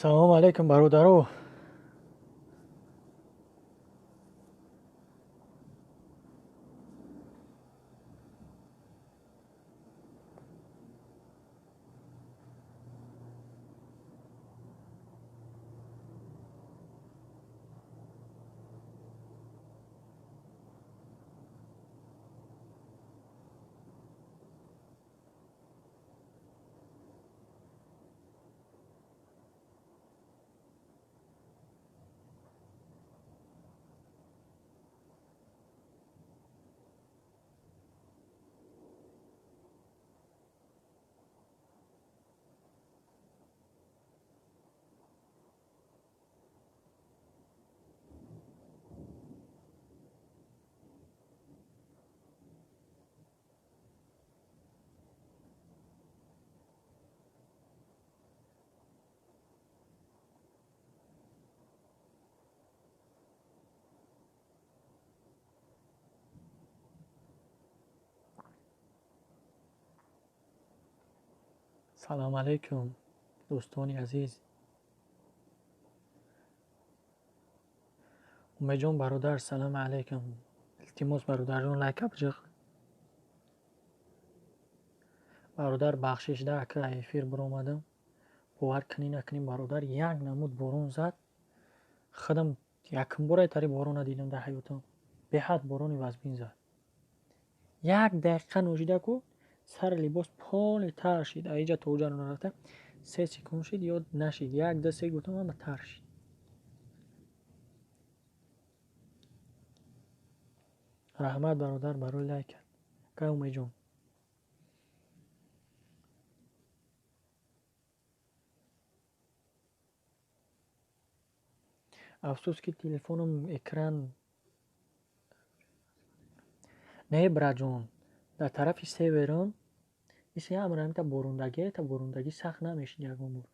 Салому алейкум, бародаро. Салом алейкум, дӯстони азиз. Умедҷон бародар, салому алейкум. Илтимос, бародарҷон, лайка биҷиқ. Бародар, бахшиш да, ака, эфир биромадам. Бовар кунӣ накунӣ, бародар, як намуд борон зад. Худам якум бора тари борона дидам дар ҳаётам. Беҳад борони вазбин зад. Як дақиқа нӯшида ку сари либос поли тар шид. Аиҷа то уҷа нарафта 3 секунд шид ё нашид. Як, ду, се гуфтам, ама тар шид. Раҳмат, бародар, барои лайкат. Акай Умедҷон. Афсӯс, ки телефонам экран не, браҷон. Дар тарафи северон мисли ҳамра борондагие, та борондагӣ сахт намешид ягон бор.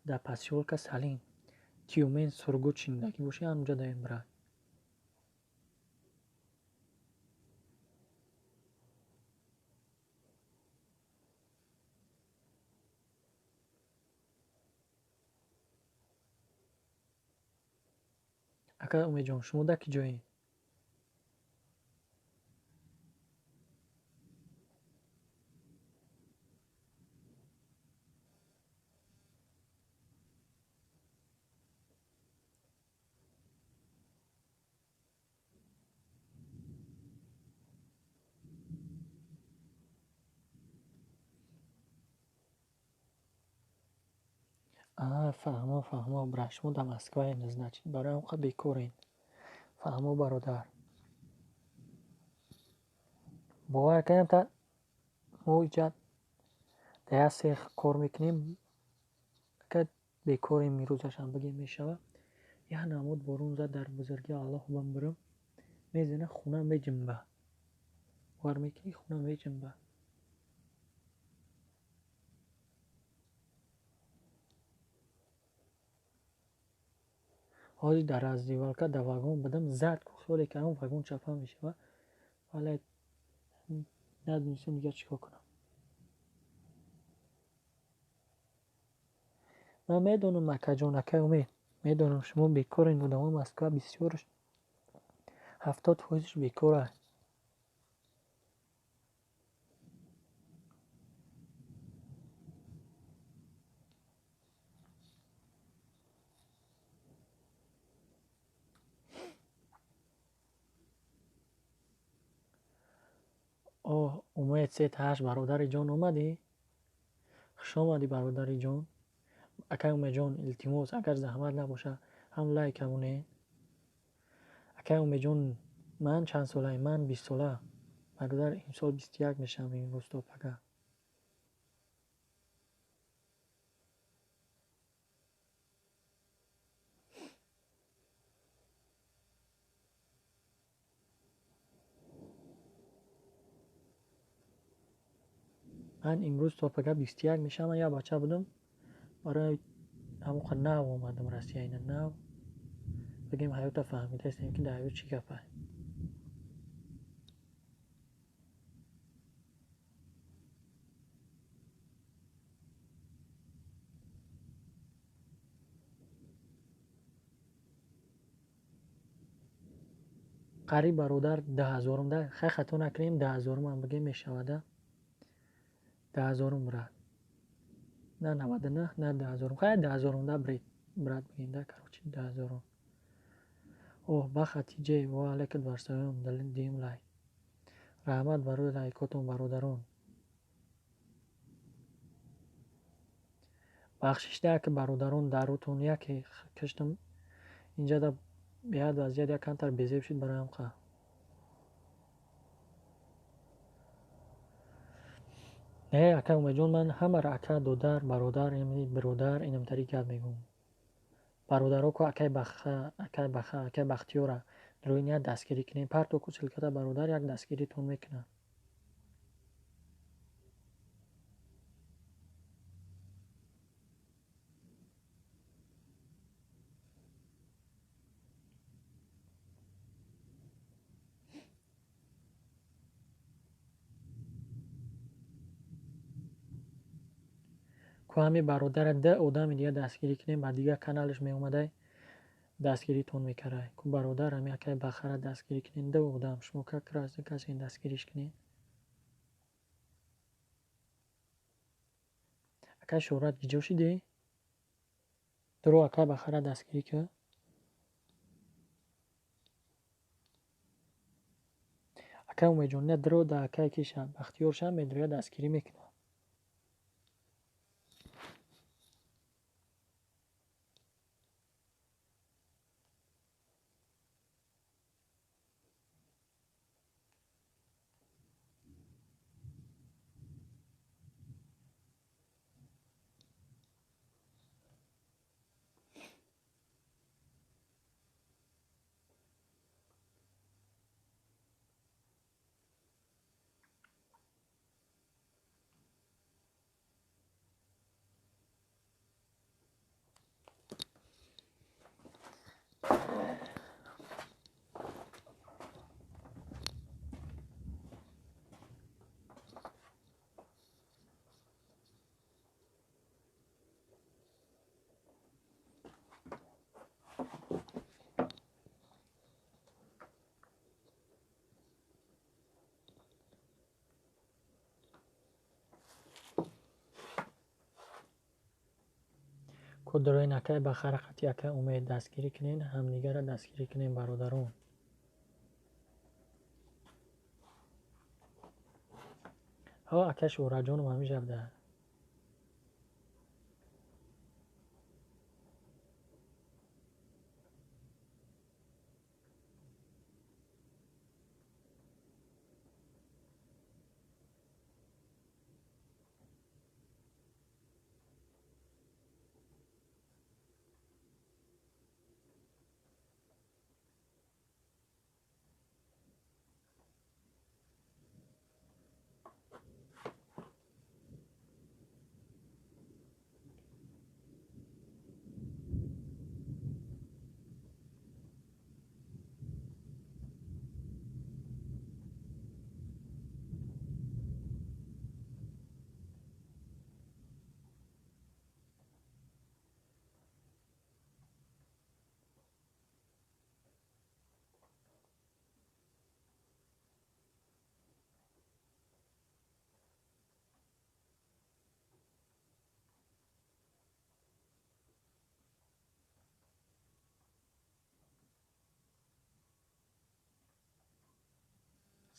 Дар посёлка Салин, Тюмен, Сургут шиндагӣ бошӣ, ҳамонҷа даем, брат. Ака Умедҷон, шумо дар ки ҷоед? Фаҳмо, фаҳмо, брат, шумо дар Москваед, значит, барои он қадр бекоред. Фаҳмо, бародар. Бовар кардем, та мо иҷа дар як сех кор мекунем, ака, бекорем, ирӯзашам бигем мешавад. Як намуд борон зад, дар бузургии Аллоҳ бам бирам. Мезана, хона меҷунба. Бовар мекунӣ, хона меҷунба. Ҳозир дар раздевалка дар вагон будам, зад ку, хиёле кардам вагон чапа мешавад, вале надонистам дигар чӣ кор кунам. Ман медонам, акаҷон, акай Умед, медонам, шумо бекорен, одамои Москва бисёрш, 70 фоизаш бекор аст. Оҳ, Умед сет ҳашт, бародари ҷон, омадӣ? Хушомадӣ, бародари ҷон. Акай Умедҷон, илтимос, агар заҳмат набошад, ҳам лайка монед. Акай Умедҷон, ман чанд солаем? Ман 20 сола. Бародар, имсол 21 мешавам имрӯз то пага. Ман имрӯз то пага 21 мешавам. Ман як бача будам, барои ҳамон нав омадам Россия, ина нав бигем ҳаёта фаҳмидаистем, ки дар ҳаёт чӣ гап аст. Қариб бародар 10 000-ум да, хай хато накунем, 10 000-умам бигем мешавада. 10 000-ум брат. На 99, на 10 000-ум. Хай 10 000-ум да брат бигем да, короче 10 000-ум. Оҳ, баха тиҷей, ва алайкум вассалом, дим лайк. Раҳмат барои лайкотон, бародарон. Бахшиш да ки бародарон дарутон яке киштам инҷа да беҳад вазъият як камтар безеб шуд бароям қа. Не, ака Умедҷон, ман ҳамаро ака, додар, бародар, биродар инамтари гап мегӯм. Бародаро ку акай Баха, акай Баха, акай Бахтиёра рӯи ният дастгирӣ кунем. Парто ку ссылка та бародар як дастгиритон мекунад. Ку ҳами бародара ду одами дига дастгирӣ кунем, ба дигар каналаш меомадай дастгиритон мекардай. Ку бародар ҳами акай Бахара дастгирӣ кунем, ду одам, шумо как раз касе дастгириш кунем. Акай Шӯҳрат гиҷо шидӣ? Дуро акай Бахара дастгирӣ кун. Акай Умедҷон, на дуро да акай киша Бахтиёр шам медроя дастгирӣ мекунад. Ку дуроин акай Бахара қати акай Умед дастгирӣ кунен, ҳамдигарро дастгирӣ кунем, бародарон. Ҳо, ака Шӯҳратҷоном ҳамиша буда.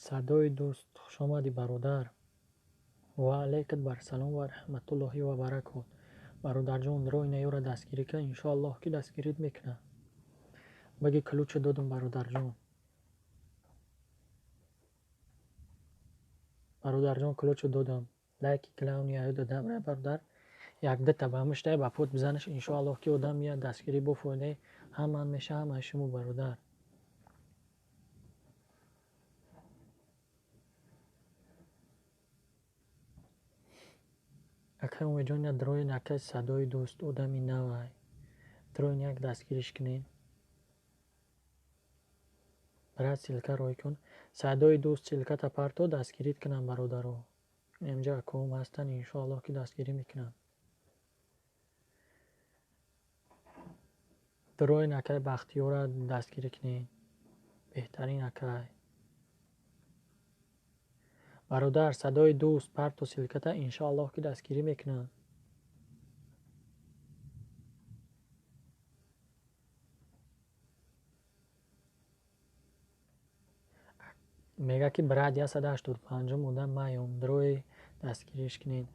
Садои дӯст, хушомадӣ, бародар. Ва алайкат барсалом ва раҳматуллоҳи ва баракот. Бародарҷон, рои наёра дастгирӣ кун, иншоаллоҳ ки дастгирит мекунад. Баги ключ а додум, бародарҷон. Бародарҷон, ключ а додам. Лайки главный аю додам, ра бародар. Як дута ба муштай ба пот бизанаш, иншоаллоҳ ки одам меяд дастгирӣ бо фоидаи ҳам ман меша, ҳам аз шумо, бародар. Акай Умедҷон, я дроин акай Садои дӯст одами навай. Дроин як дастгириш кунен. Брат, ссылка рой кун. Садои дӯст, ссылка та парто дастгирит кунам, бародаро. Инҷа акоам ҳастанд, иншоаллоҳ ки дастгирӣ мекунанд. Дроин акай Бахтиёра дастгирӣ кунед. Беҳтарин акай. Бародар, садои дӯст парту ссылка та, иншоаллоҳ ки дастгирӣ мекунанд. Мега ки брат 185-ум одам маём, дрои дастгириш кунед.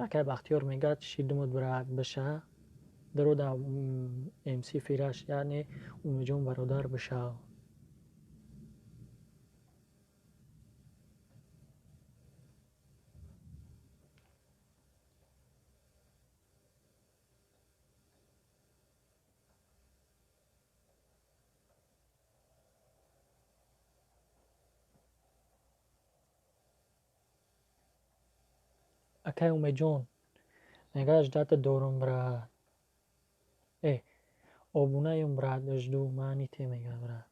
Акай Бахтиёр мегӯяд шидмуд брат биша. Дро да МС Фираш, яъне Умедҷон бародар бишав. Акай Умедҷон мегӯяд ждать дорум брат. Обунаем брат, жду маъни те мегӯяд брат.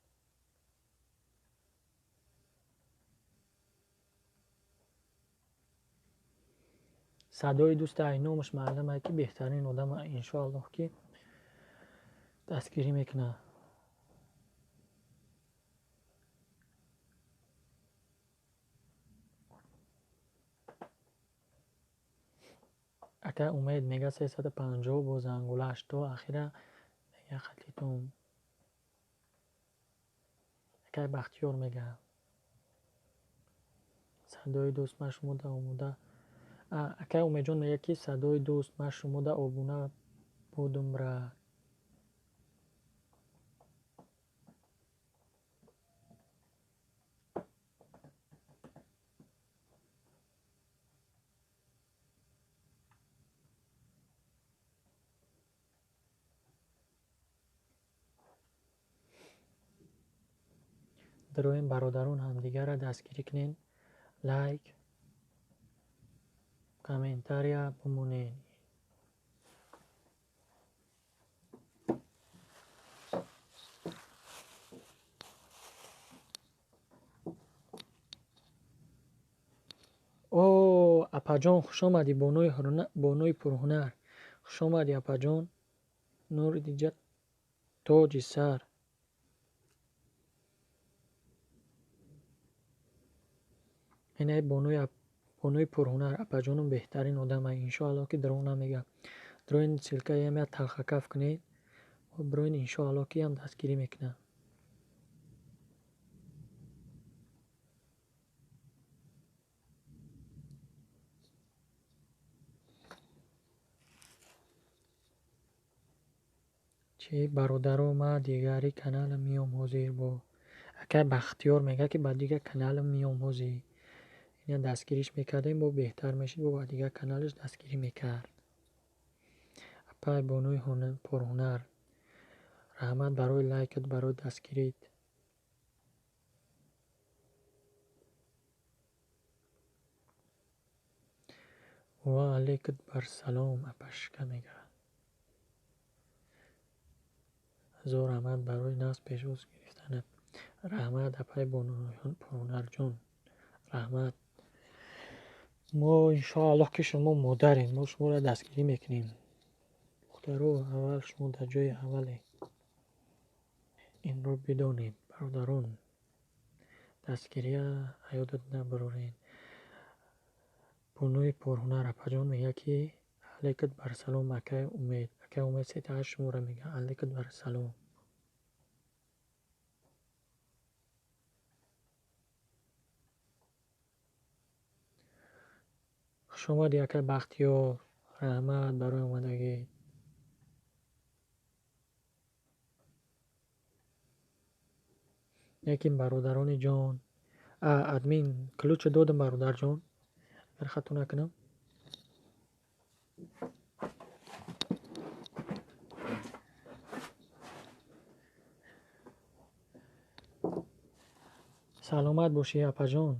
Садои дӯста ай номаш маълум ай ки беҳтарин одам, иншоаллоҳ ки дастгирӣ мекунад. Ака Умед мега 350 бо зангулаш то ахира мега хатитум. Акай Бахтиёр мега садои дӯст ман шумода омода. Акай Умедҷон мега ки садои дӯст ман шумода обуна будум брат. Дароем бародарон, ҳамдигарро дастгирӣ кунед, лайк, комментария бимонед. О, апаҷон, хушомадӣ, бонуи пурҳунар. Хушомадӣ, апаҷон. Нури диҷа тоҷи сар. Инаи бонуи пурҳунар, апаҷонум беҳтарин одам ай, иншоаллоҳ ки дурӯғ намегӯяд. Дроин ссылка ям як талхакаф кунед, броин иншоаллоҳ ки ям дастгирӣ мекунад. Чи бародаро, ман дигари каналам миём ҳозир бо. Акай Бахтиёр мегӯяд ки ба дигар каналам миём ҳозир. Ина дастгириш мекардем, бо беҳтар мешид, бо ба дигар каналаш дастгирӣ мекард. Апай бонуи пурҳунар, раҳмат барои лайкат, барои дастгирит. Ва алайкат барсалом, апашка мегӯяд. Ҳазор раҳмат барои нағз пешвоз гирифтанат. Раҳмат апай бонуи пурҳунарҷон, раҳмат. Мо иншоаллоҳ ки шумо модарем, мо шуморо дастгирӣ мекунем. Духтаро, аввал шумо дар ҷои аввале. Инро бидонед, бародарон. Дастгирия ҳаётат набароред. Бонуи пурҳунар апаҷон мегӯяд ки алайкат барсалом, акай Умед. Акай Умед 38 шуморо мегӯяд алайкат барсалом. Хушомадӣ, акай Бахтиёр. Раҳмат барои омадагӣ. Лекин бародарони ҷон, админ ключ о додам бародарҷон, агар хато накунам. Саломат бошӣ, апаҷон.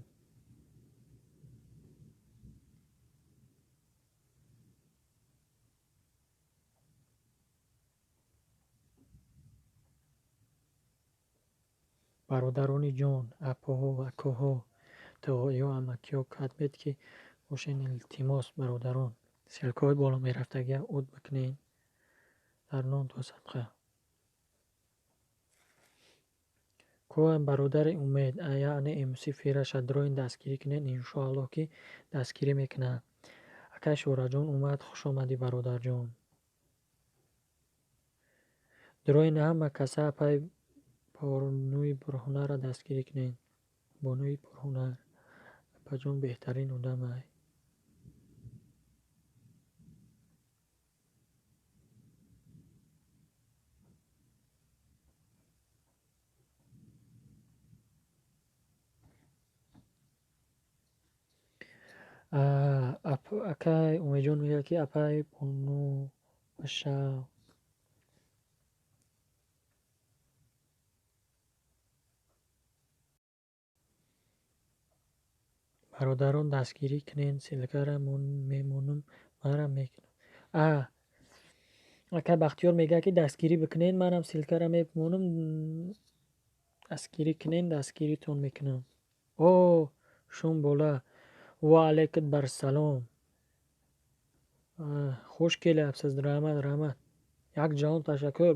Бародарони ҷон, апоҳо, акоҳо, тоғоиҳо, амакиҳо, кадмед ки бошен, илтимос бародарон, ссылка ҳои боло мерафтагия уд бикунед дар нон то садқа. Коам бародари Умед, яъне МС Фираша дроин дастгирӣ кунед, иншоаллоҳ ки дастгирӣ мекунад. Акай Шӯраҷон омад, хуш омадӣ бародарҷон. Дроин ҳама каса апай Бонуи пурҳунарра дастгирӣ кунед. Бонуи пурҳунар. Апаҷон беҳтарин одамай. Акай Умедҷон мегӯяд ки апай Бону башав. Бародарон дастгирӣ кунед, ссилкара мемонам, манам мекунам. Акай Бахтиёр мегӯяд ки дастгирӣ бикунед, манам ссилкара мемонам, дастгирӣ кунед, дастгиритон мекунам. О, шум бола. Ва алайкум барсалом. Хуш келябсиз, раҳмат, раҳмат. Як ҷаҳон ташаккур.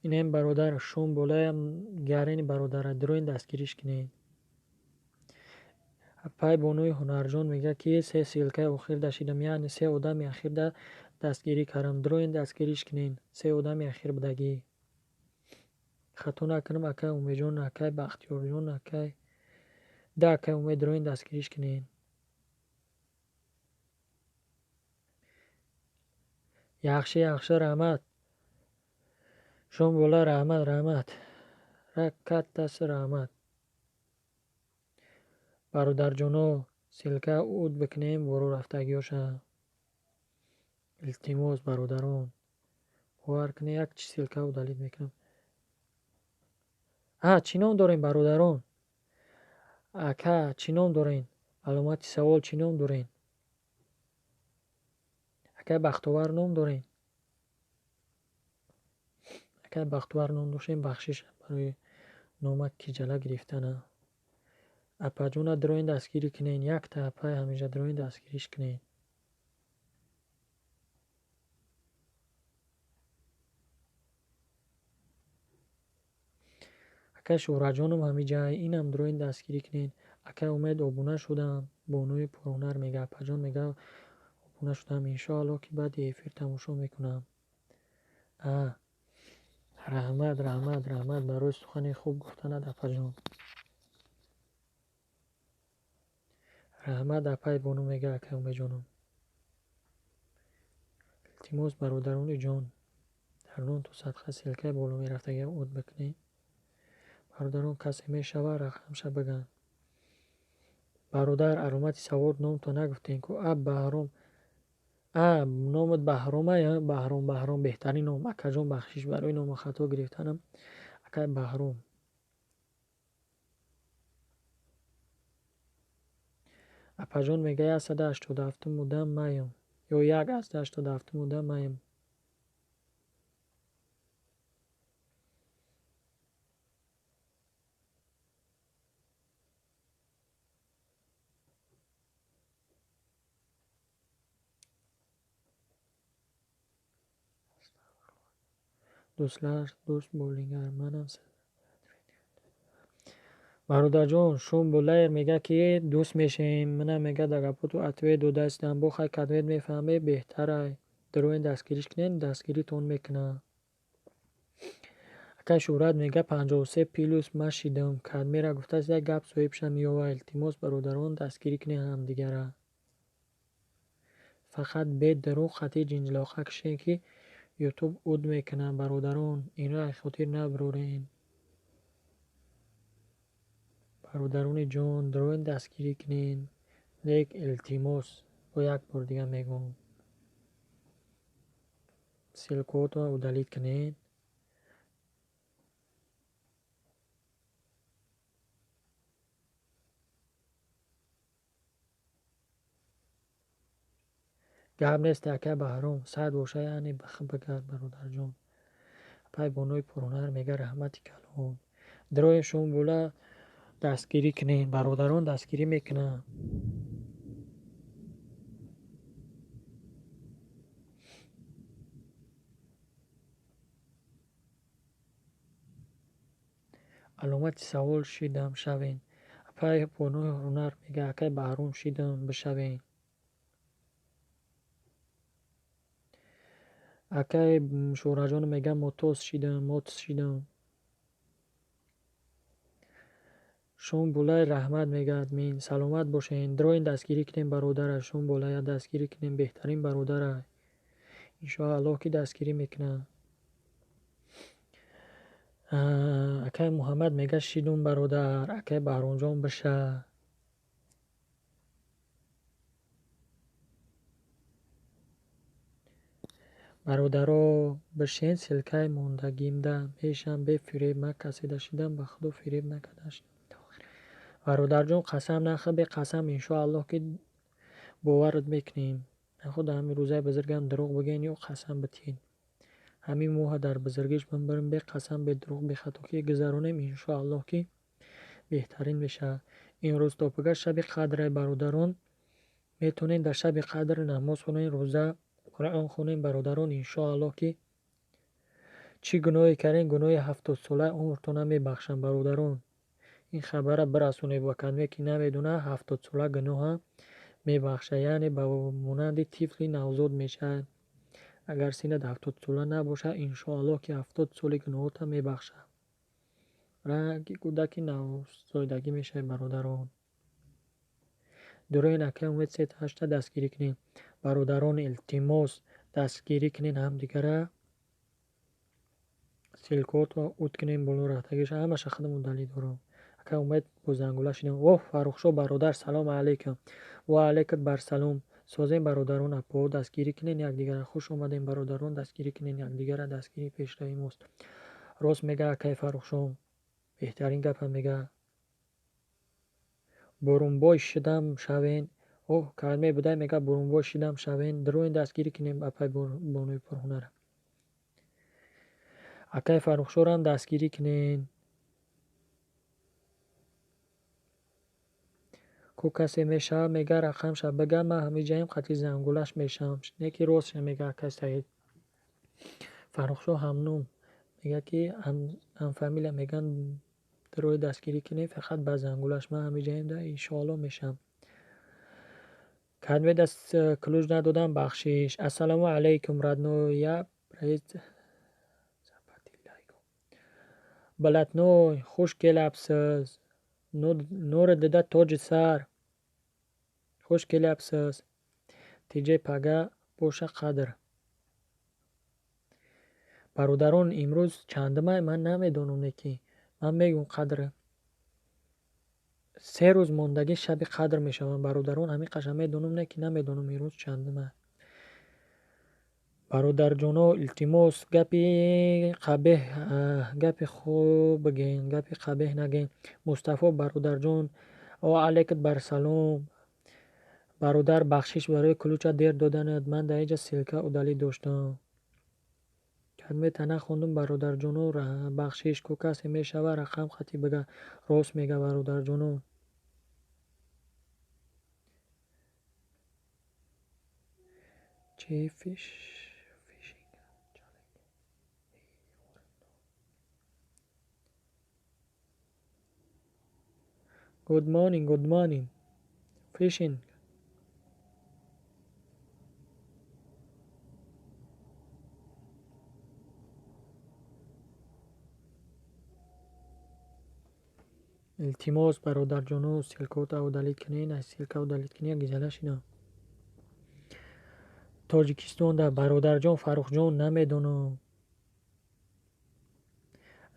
Инем бародар шум болаям гарени бародара дроин дастгириш кунед. Апай Бонуи Ҳунарҷон мегӯяд ки се ссилкаи охир дашидам, яъне се одами ахирда дастгирӣ кардам. Дроин дастгириш кунед. Се одами ахир будагӣ. Хато накунам, акай Умедҷон, акай Бахтиёрҷон, акай да акай Умед дроин дастгириш кунед. Яхши, яхши, раҳмат. Шум бола, раҳмат, раҳмат. Ракаттаси раҳмат. Бародарҷоно, ссилка уд бикунем боро рафтагиёша. Илтимос, бародарон. Бовар кунед, як чи ссилка удалид мекунам. Чӣ ном дорем, бародарон? Ака, чӣ ном дорем? Аломати савол чӣ ном дорем? Акай Бахтовар ном дорем? Акай Бахтовар ном доштем, бахшиш барои номак киҷала гирифтана. Апаҷона дроин дастгирӣ кунед, якта апай ҳамеша дроин дастгириш кунед. Акай Шӯҳратҷоном ҳамиҷа, инам дроин дастгирӣ кунед. Акай Умед обуна шудам, Бонуи пурҳунар мега, апаҷон мега обуна шудам, иншоаллоҳ ки баъди эфир тамошо мекунам. Раҳмат, раҳмат, раҳмат барои сухани хуб гуфтанат, апаҷон. Раҳмат апай Бону мега акай Умедҷоном. Илтимос бародарони ҷон, дар нонту садқа ссилкаи боло мерафтагиам уд бикунед. Бародарон касе мешава рақамша бигӯянд. Бародар аломати савол номто нагуфтем ку. А Баҳром. А номат Баҳромай, Баҳром, Баҳром беҳтарин ном. Акаҷон бахшиш барои нома хато гирифтанам. Акай Баҳром. Апаҷон мега 187 мудам маям. Ё 187 мудам маям. Дӯстлар, дӯст болингар, манам. Бародарҷон, шум болаер мега ки дӯст мешем. Манам мега дар гапоту ответ додаистам. Бо хай кадвет мефаҳме беҳтарай. Дроин дастгириш кунед, дастгиритон мекунад. Акай Шӯҳрат мега 53 плюс машидам. Кадмера гуфтааст як гап соҳибша меёва. Илтимос бародарон дастгирӣ кунед ҳамдигара. Фақат бе дурӯғ хати ҷинҷилоқа кишед ки Ютуб уд мекунад. Бародарон, инро аз хотир набароред. Бародарони ҷон, дроин дастгирӣ кунед. Лек илтимос, бо як бор дига мегӯм. Ссилкаҳотонро удалид кунед. Гап нест акай Баҳром, сад боша яъне бигард бародарҷон. Апай Бонуи пурҳунар мега раҳмати калон. Дрои шум бола дастгирӣ кунед, бародарон дастгирӣ мекунанд. Аломати савол шидам шавен. Апай бонои ҳунар мега акай Баҳром шидам бишавен. Акай Шӯҳраҷон мега мотоз шидам, мотс шидам. Шом Булай раҳмат мега админ. Саломат бошен. Дроин дастгирӣ кунем бародара. Шом Булая дастгирӣ кунем, беҳтарин бародара. Иншоаллоҳ ки дастгирӣ мекунад. Акай Муҳаммад мега шидум бародар. Акай Баҳромҷон биша. Бародаро бишен ссилкаи мондагимда мешам бефиреб ман каседа шидам ба худо фиреб накарда шидам. Бародарҷон қасам нахӯр беқасам иншоаллоҳ ки боварат мекунем. Нахӯд ҳамин рӯзаи бузургам дурӯғ бигӯен ё қасам битиҳед. Ҳамин моҳа дар бузургиш бимбарем беқасам бедурӯғ бехатокӣ гузаронем иншоаллоҳ ки беҳтарин мешавад. Имрӯз то пага шаби қадрай бародарон. Метавонед дар шаби қадр намоз хонед, рӯза, Қуръон хонед бародарон иншоаллоҳ ки чӣ гуноҳе кардем гуноҳи 70-солаи умртона мебахшам бародарон. Ин хабарро бирасонед ба кадоме ки намедонад 70-сола гуноҳа мебахшад, яъне ба монанди тифли навзод мешавад. Агар синат 70-сола набошад иншоаллоҳ ки 70 соли гуноҳота мебахшад. Ранги кӯдаки навзодагӣ мешавед бародарон. Дуроин акай Умед 38 дастгирӣ кунед. Бародарон илтимос дастгирӣ кунед ҳамдигара. Ссилкото ут кунем боло рафтагиша ҳамаша худамон далел дорам. Акай Умед бо зангула шидем. Оҳ Фаррухшо бародар салом алейкум. Ва алейкум барсалом. Созем бародарон апо дастгирӣ кунед якдигара. Хуш омадем бародарон дастгирӣ кунед якдигара. Дастгирӣ пешравии мост. Рост мега акай Фаррухшо. Беҳтарин гапа мега. Бурунбой шидам шавен. Оҳ калимае будай мега бурунбой шидам шавен. Дроин дастгирӣ кунем апай бонои пурҳунара. Акай Фаррухшорам дастгирӣ кунед. Ку касе мешавад мега рақамша бига ман ҳамиҷаем қатъи зангулаш мешавам. Не ки ростша мега акай Саид. Фаррухшо ҳамном мега ки ҳамфамилия меган дрои дастгирӣ кунед фақат ба зангулаш ман ҳамиҷаем да иншоаллоҳ мешавам. Кадме даст ключ надодам бахшиш. Ассалому алайкум родной я проезд блатной хуш келапсиз. Нури дида тоҷи сар. Хуш келапсиз. Тиҷаи пага боша қадр. Бародарон имрӯз чандумай ман намедонам неки. Ман мегӯм қадр. 3 рӯз мондагӣ шаби қадр мешавам бародарон. Ҳамин қаша медонам не ки намедонам имрӯз чандума. Бародарҷоно илтимос гапи қабеҳ гапи хуб бигӯен, гапи қабеҳ нагӯен. Мустафо бародарҷон ва алайкум барсалом. Бародар бахшиш барои ключа дер доданат. Ман дар инҷа ссилка удалӣ доштам. Кадмета нахондум бародарҷоно бахшиш. Ку касе мешава рақам хати бига. Рост мега бародарҷоно. Чи фиш Good morning, good morning. Fishing. Илтимос бародарҷоно ссилкота удалить кунед, аз ссилка удалить кунед, гизала шидам. Тоҷикистонда бародарҷон Фаррухҷон намедонам.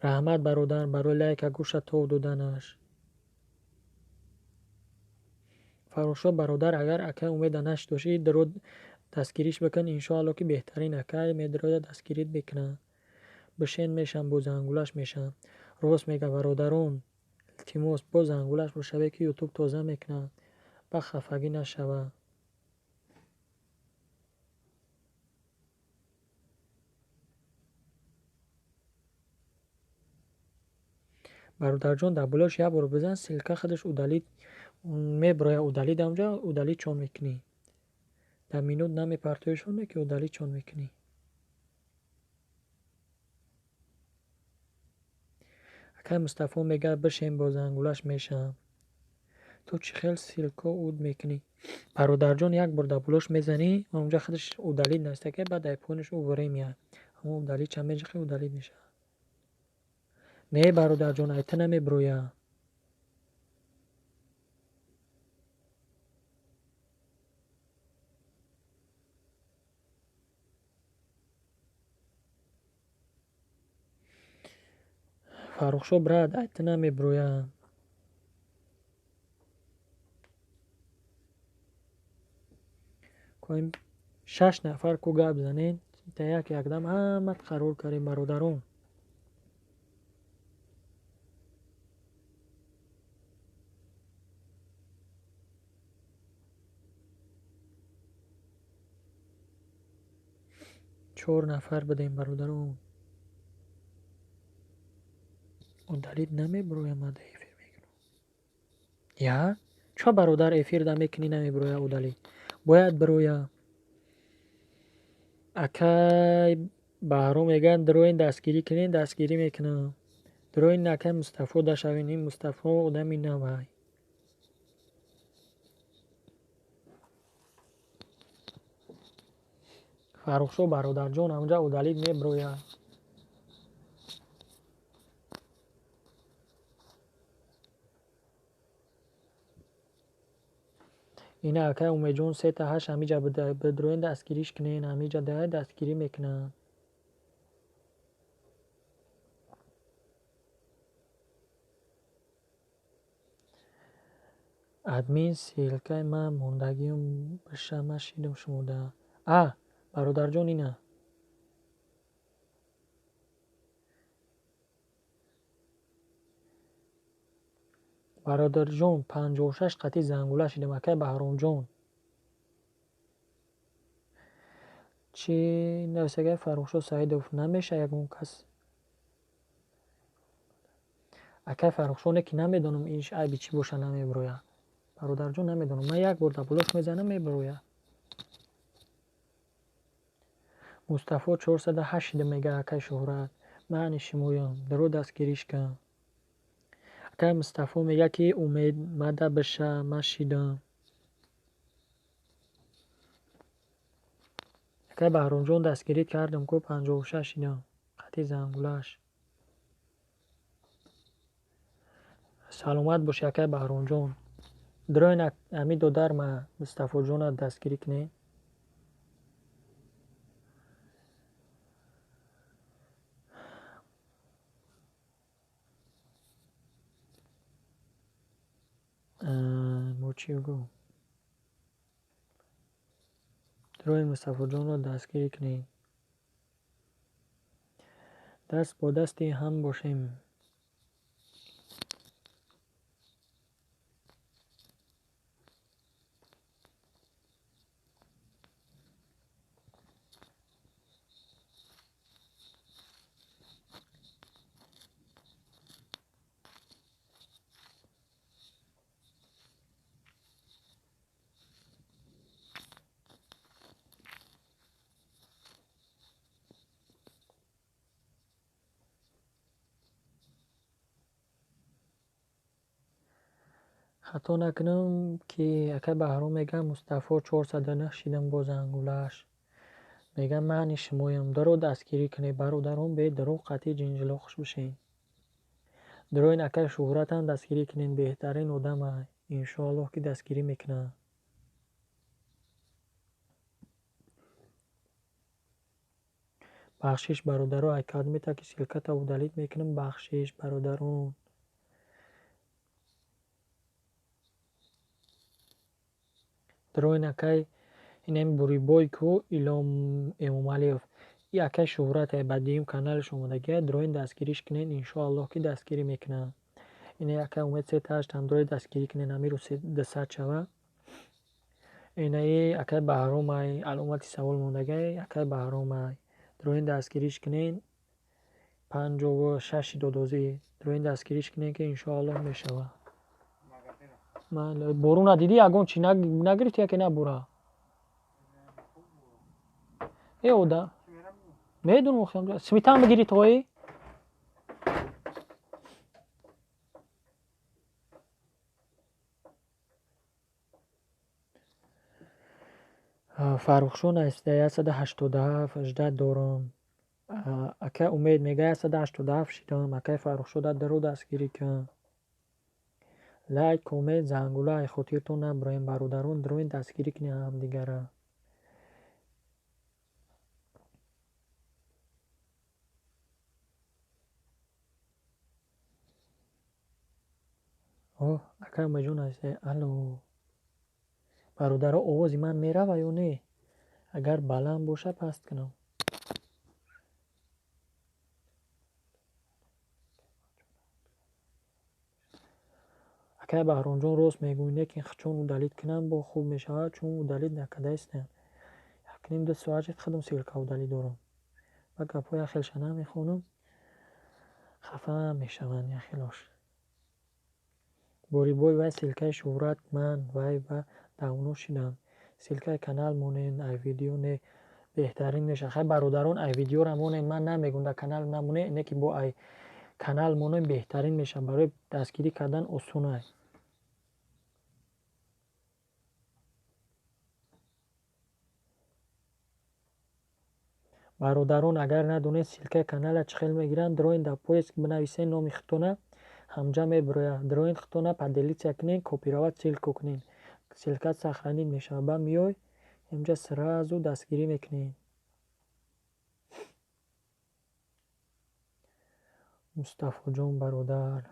Раҳмат бародар барои лайка гӯша тов доданаш. Фаррухшо бародар агар акай Умеда нашдошӣ дро дастгириш бикун иншоаллоҳ ки беҳтарин акай медрояд дастгирит мекунад. Бишен мешам бо зангулаш мешам. Рост мега бародарон илтимос бо зангулаш бошаве ки ютуб тоза мекунад. Ба хафагӣ нашава. Бародарҷон дар болош як бор бизан ссилка худаш удалить меброяд удалить амҷа удалить чон мекунӣ. Дар минут намепартоишон ки удалить чон мекунӣ. Акай Мустафо мегӯяд, бишем, бо зангулаш мешавам. Ту чӣ хел ссылка уд мекунӣ? Бародарҷон, як бор дар болош мезанӣ, онҷа худаш удалить нависта, баъд дар поинаш ӯ время. Ҳамон удалить ча меҷиқӣ, удалить мешавад. Не, бародарҷон, ай ту намебироя. Фаррухшо, брат, ай ту намебироя. Шаш нафар ку гап занед, та як якдам ҳамат қарор кардем, бародарон. Чор нафар будем, бародарон. Удалить намебироя, ман дар эфир мекунам. Я? Чо, бародар, эфир да мекунӣ, намебироя удалить? Бояд бироя. Акай Баҳром мегӯяд, дроин дастгирӣ кунед, дастгирӣ мекунам. Дроин акай Мустафо дашавед, ин Мустафо одами навай. Фаррухшо, бародарҷон, ҳамҷа удалить мебирояд. Ина акай Умедҷон сета ҳашт ҳамиҷа бидроин дастгириш кунед, ҳамиҷа дастгирӣ мекунанд. Админ ссылкаи ман мондагиам биша, ман шидам шумода. А, бародарҷон, ина. Бародарҷон, 56 қатъи зангула шидам, акай Баҳромҷон. Чӣ нависагай Фаррухшо Саидов? Намеша ягон кас. Акай Фаррухшо, не ки намедонам ин айби чӣ боша, намебироя. Бародарҷон, намедонам. Ман як бор дар болош мезанам, мебироя. Мустафо 408 шида, мега акай Шӯҳрат. Мани шумоям. Даро дастгириш кун. Акай Мустафо мега, ки Умед мада биша, ман шидам. Акай Баҳромҷон, дастгирӣ кардам ку, 56 шидам. Қатъи зангулаш. Саломат бошӣ, акай Баҳромҷон. Дроин ами додар ма Мустафоҷона дастгирӣ кунед. Мо чӣ гӯ? Дроин Мустафоҷонро дастгирӣ кунед. Даст бо дасти ҳам бошем. Хато накунам, ки акай Баҳром мегӯяд, Мустафо 409 шидам бо зангулаш. Мегӯяд, мани шумоям. Даро дастгирӣ кунед, бародарон, бе дурӯғ қатъи ҷинҷилоқ бишед. Дроин акай Шӯҳратам дастгирӣ кунед, беҳтарин одамай. Иншоаллоҳ, ки дастгирӣ мекунад. Бахшиш, бародаро, ай кадмета ки ссылката удалить мекунам, бахшиш, бародарон. Дроин акай инами бурибой ку Илом Эмомалиев. И акай Шӯҳрат ай ба дуюм каналаш омодагиай, дроин дастгириш кунед, иншоаллоҳ, ки дастгирӣ мекунад. Ина акай Умед сета ҳашт ҳам дроин дастгирӣ кунед, амиру 200 шава. Инаи акай Баҳром ай аломати савол мондагиай, акай Баҳром ай. Дроин дастгириш кунед, 56 додозӣ. Дроин дастгириш кунед, ки иншоаллоҳ мешавад. Боруна дидӣ, ягон чӣ нагирифтӣ, яке набура? Э ода. Медонам, сметан бигирӣ тои? Фаррухшон нависида 187 ждать дорам. Акай Умед мега 187 шидам. Акай Фаррухшода даро дастгирӣ кун. Лайк, коммент, зангула ай хотиртон набуроем, бародарон, дроин дастгирӣ кунед ҳамдигара. О, акай Умедҷон нависида алло. Бародаро, овози ман мерава ё не? Агар баланд боша паст кунам. Акай Баҳромҷон рост мегӯй, лекин чун удалить кунам бо хуб мешавад, чун удалить накардаистам. Якним ду соат шуд худам ссылка удалить дорам. Ба гапҳои яхелша намехонам, хафа мешаванд яхелош. Борибой вай ссылкаи шӯҳрат ман вай ба давно шидам. Ссылкаи канал монед, ай видео не беҳтарин мешавад. Хай бародарон, ай видеора монед, ман намегӯм дар канал намонед, не ки бо ай канал монед беҳтарин мешавад. Барои дастгирӣ кардан осонай. Бародарон, агар надонед ссылкаи канала чӣ хел мегиранд, дроин дар поиск бинависед номи худтона, ҳамҷа мебирояд. Дроин худтона поделиться кунед, копировать ссылку кунед. Ссылка сохранить мешавад. Ба миёй инҷа сразу дастгирӣ мекунед. Мустафоҷон бародар.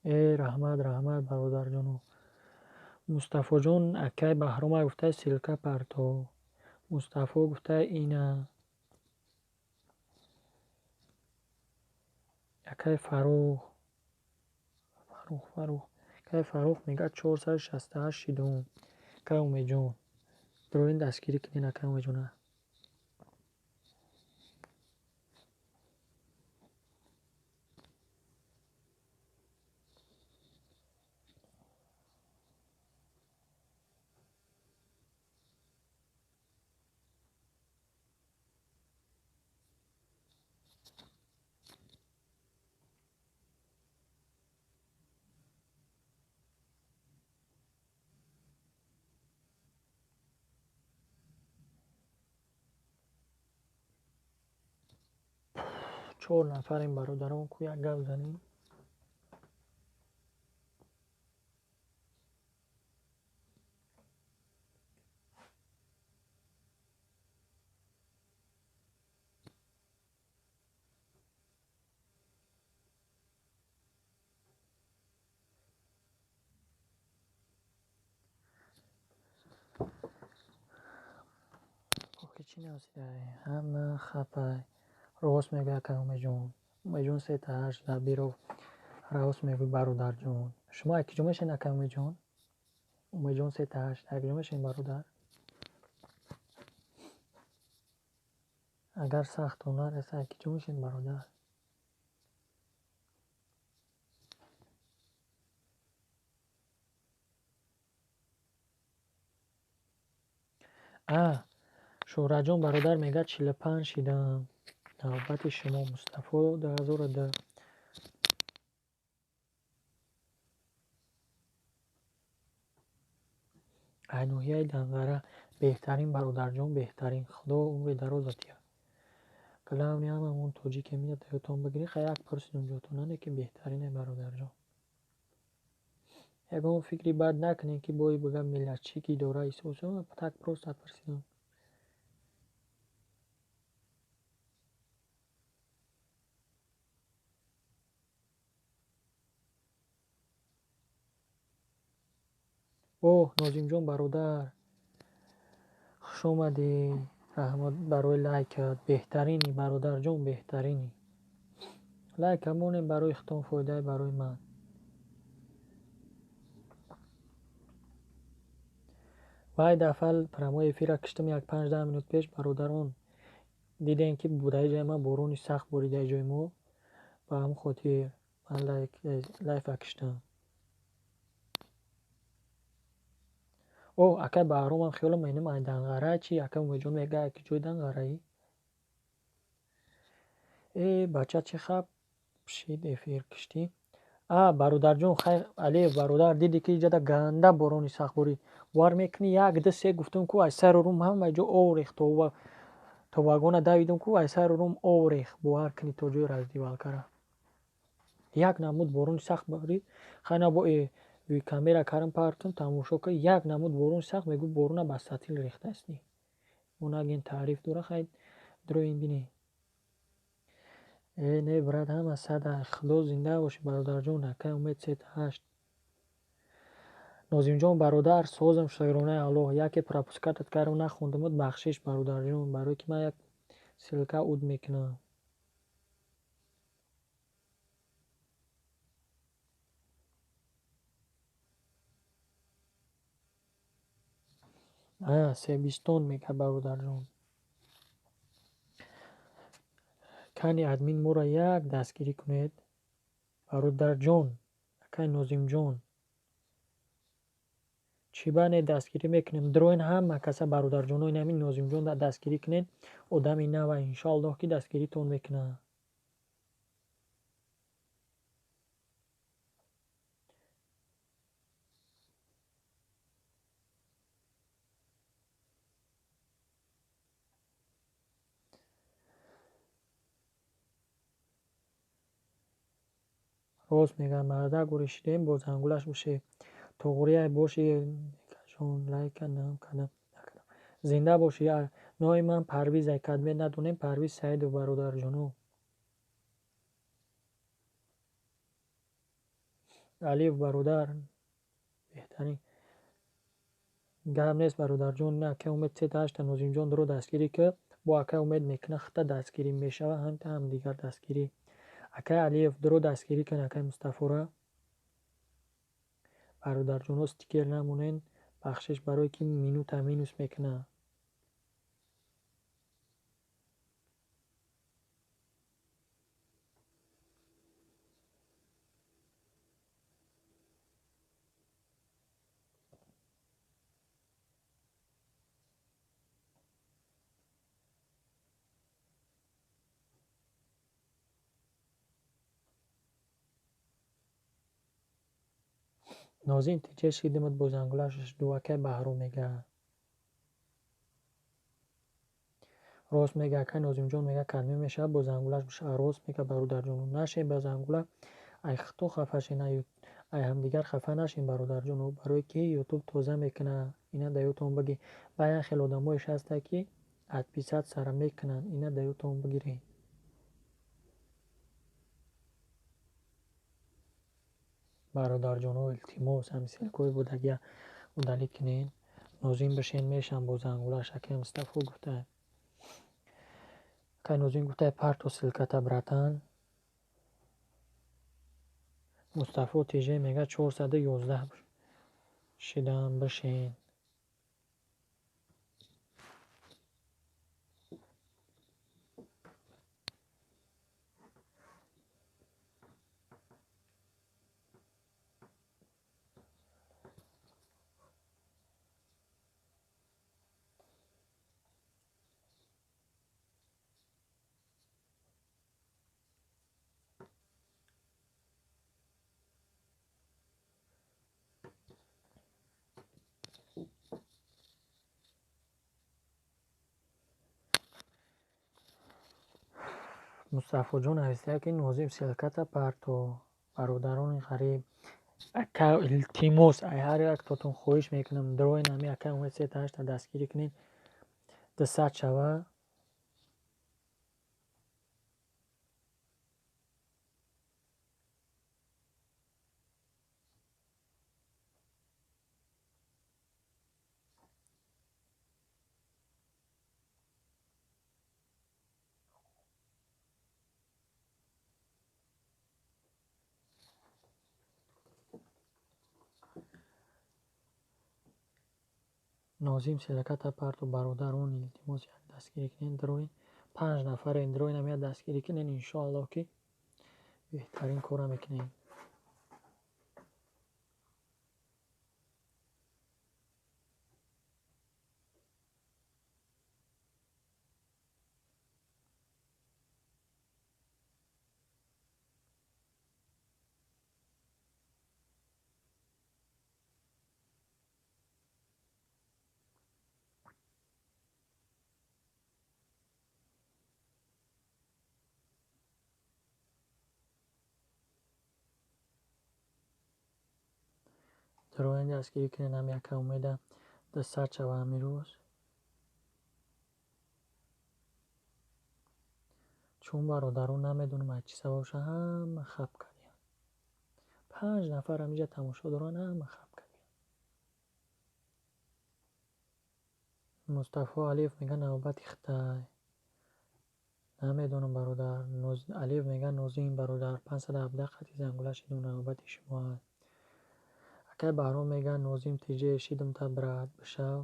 Э, раҳмат, раҳмат бародарҷоно. Мустафоҷон акай Баҳрома гуфта ссылка парто. Мустафо гуфта ина. Акай Фаррух. Фаррух, Фаррух. Акай Фаррух мега 468 шидум. Акай Умедҷон. Дроин дастгирӣ кунед акай Умедҷона. Чор нафарем бародарон, ку як гап занем. Охи чӣ нависидай? Ҳама хапай. Рост мегӯяд акай Умедҷон. Умедҷон сета ҳашт Забиров. Рост мегӯй бародарҷон. Шумо аз киҷо мешавед акай Умедҷон? Умедҷон сета ҳашт. Аз киҷо мешавед бародар? Агар сахтон нареса аз киҷо мешавед бародар? А, Шӯҳратҷон бародар мегӯяд 45 шидам. Навбати шумо Мустафо 2002. Ай ноҳияи Данғара. Беҳтарин бародарҷон, беҳтарин. Худо умри дарозат диҳад. Главное ҳамамон тоҷикем, ина даётон бигиред. Хай як пурсидум ҷотона, лекин беҳтарине бародарҷон. Ягон фикри бад накунед ки бои бигам миллатчӣ дора исосо, так просто пурсидум. Оҳ, Нозимҷон бародар, хуш омадӣ. Раҳмат барои лайкат. Беҳтаринӣ бародарҷон, беҳтаринӣ. Лайка монем барои худтон, фоидае барои ман. Вай дафъа прямой эфира киштам як 5-10 минут пеш бародарон. Дидем ки дар ҷои ман борони сахт борид дар ҷои мо. Ба ҳамин хотир ман лайфа киштам. О, акай Баҳромам хиёлам менам ай Данғара чи? Акай Умедҷон мега ки ҷои Данғараи? Э, бача чӣ хаб шид эфир киштӣ? А, бародарҷон, хай Алиев бародар, дидӣ ки иҷада ганда борони сахт борид. Бовар мекунӣ, як, ду, се гуфтум ку, аз сару рум ҳама ҷо ов рехт, то вагона давидум ку, аз сару рум ов рехт. Бовар кунӣ, то ҷои раздевалкара. Як намуд борони сахт борид. Хай на бо камера карам партум тамошо кар, як намуд борони сахт мегӯ борона ба сатил рехтааст. Онаген таъриф дора, хай дроин бинед. Э, не, брат, ҳама сада. Худо зинда бошӣ, бародарҷон, акай Умед сет ҳашт. Нозимҷон бародар, созам шукронаи Аллоҳ. Яке пропускатат кардам, нахондамуд, бахшиш, бародарҷон, барое ки ман як ссылка уд мекунам. А, Себистон мега бародарҷон. Кани админ моро як дастгирӣ кунед. Бародарҷон, акай Нозимҷон. Чӣ ба не дастгирӣ мекунем? Дроин ҳама каса бародарҷоно, ин ҳамин Нозимҷон дастгирӣ кунед. Одами нава, иншоаллоҳ ки дастгиритон мекунад. Рост мегӯяд, мардак гӯришидем, бо зангулаш боше. Тоғрия боши, ҷон, лайка нам кардам, накардам. Зинда бошӣ. Номи ман Парвиз ай, кадмет надонем, Парвиз Саидов, бародарҷоно. Алиев бародар, беҳтарин. Гап нест, бародарҷон, ин акай Умед сета ҳашта Нозимҷон дро дастгирӣ ки бо акай Умед мекунад, хита дастгирӣ мешавад, ҳамта ҳамдигар дастгирӣ. Акай Алиев дро дастгирӣ кун акай Мустафора. Бародарҷоно, стикер намонен, бахшиш, барое ки минута минус мекунад. Нозим тиҷа шидимад бо зангулаш ду акай Баҳром мега. Рост мега акай Нозимҷон, мега кадме мешавад бо зангулаш бошад. Рост мега бародарҷон. Нашем ба зангула, ай хито хафа шен, ай ҳамдигар хафа нашем, бародарҷон, барое ки ютуб тоза мекунад. Ина да ёдтон бигир. Ба як хел одамоеш ҳаста ки отписатьсяра мекунанд. Ина да ёдтон бигиред. Бародарҷоно, илтимос, ҳамин ссылкаҳои будагия удалить кунед. Нозим бишен мешам бо зангулаш, акай Мустафо гуфта. Акай Нозим гуфта, парто ссылката, братан. Мустафо ТЖ мега 411 шидам бишен. Мустафоҷон нависта ки Нозим ссылката парто. Бародарони ғариб, ака, илтимос, ай ҳар яктотон хоҳиш мекунам, дроин ҳами акай Умед сета ҳашта дастгирӣ кунед, 200 шава. Нозим ссылката парто, бародарон, илтимос, як дастгирӣ кунед, дроин. 5 нафарен, дроин ҳам як дастгирӣ кунед, иншоаллоҳ ки беҳтарин корро мекунем. Дроен дастгирӣ кунед, ҳам яка умеда дастсар шава ҳамин рӯз. Чун бародарон намедонам аз чӣ сабаб шуда, ҳама хаб кардиянд. 5 нафар ҳаминҷа тамошо доранд, ҳама хаб кардиянд. Мустафо Алиев мега навбати Хитай. Намедонам бародар. Алиев мега Нозим бародар, 517 қати зангула шидум, навбати шумо аст. Акай Баҳром мега Нозим тиҷе шидум та брат бишав.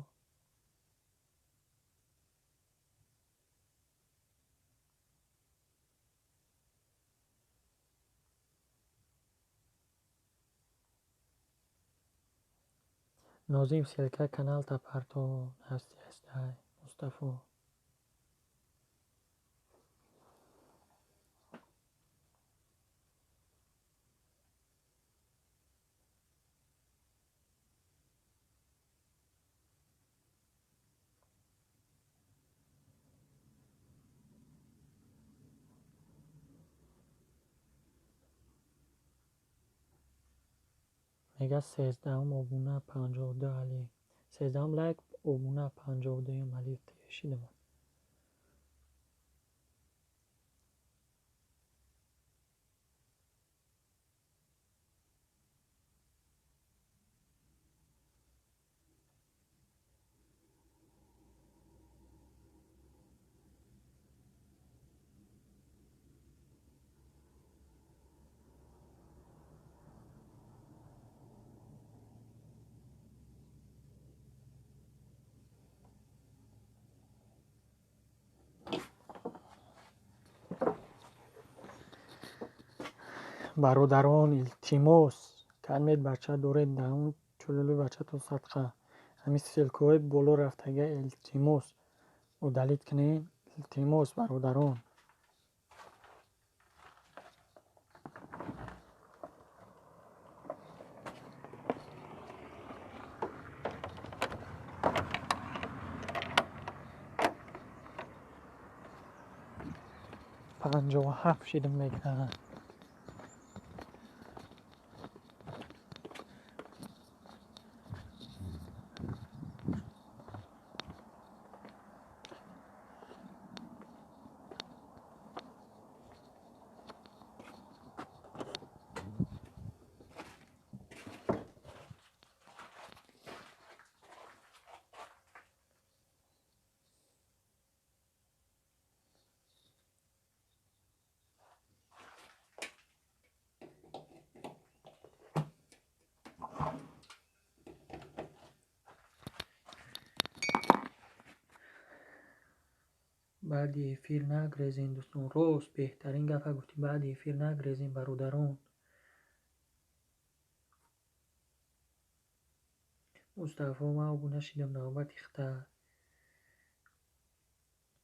Нозим ссылка каналта парто ҳасти ҳастай Мустафо. Мега 13-ум обуна 52 али. 13-ум лайк обуна 52-юм али шидам. Бародарон, илтимос, калмед бача доред, дар он чулули бачатон садқа. Ҳамин ссылкаҳои боло рафтага илтимос удалить кунед. Илтимос, бародарон. 57 шидум мекунад. Баъди эфир нагрезен, дӯстон. Рост, беҳтарин гапа гуфтӣ. Баъди эфир нагрезен, бародарон. Мустафо, ман обуна шидам, навбати Хитай.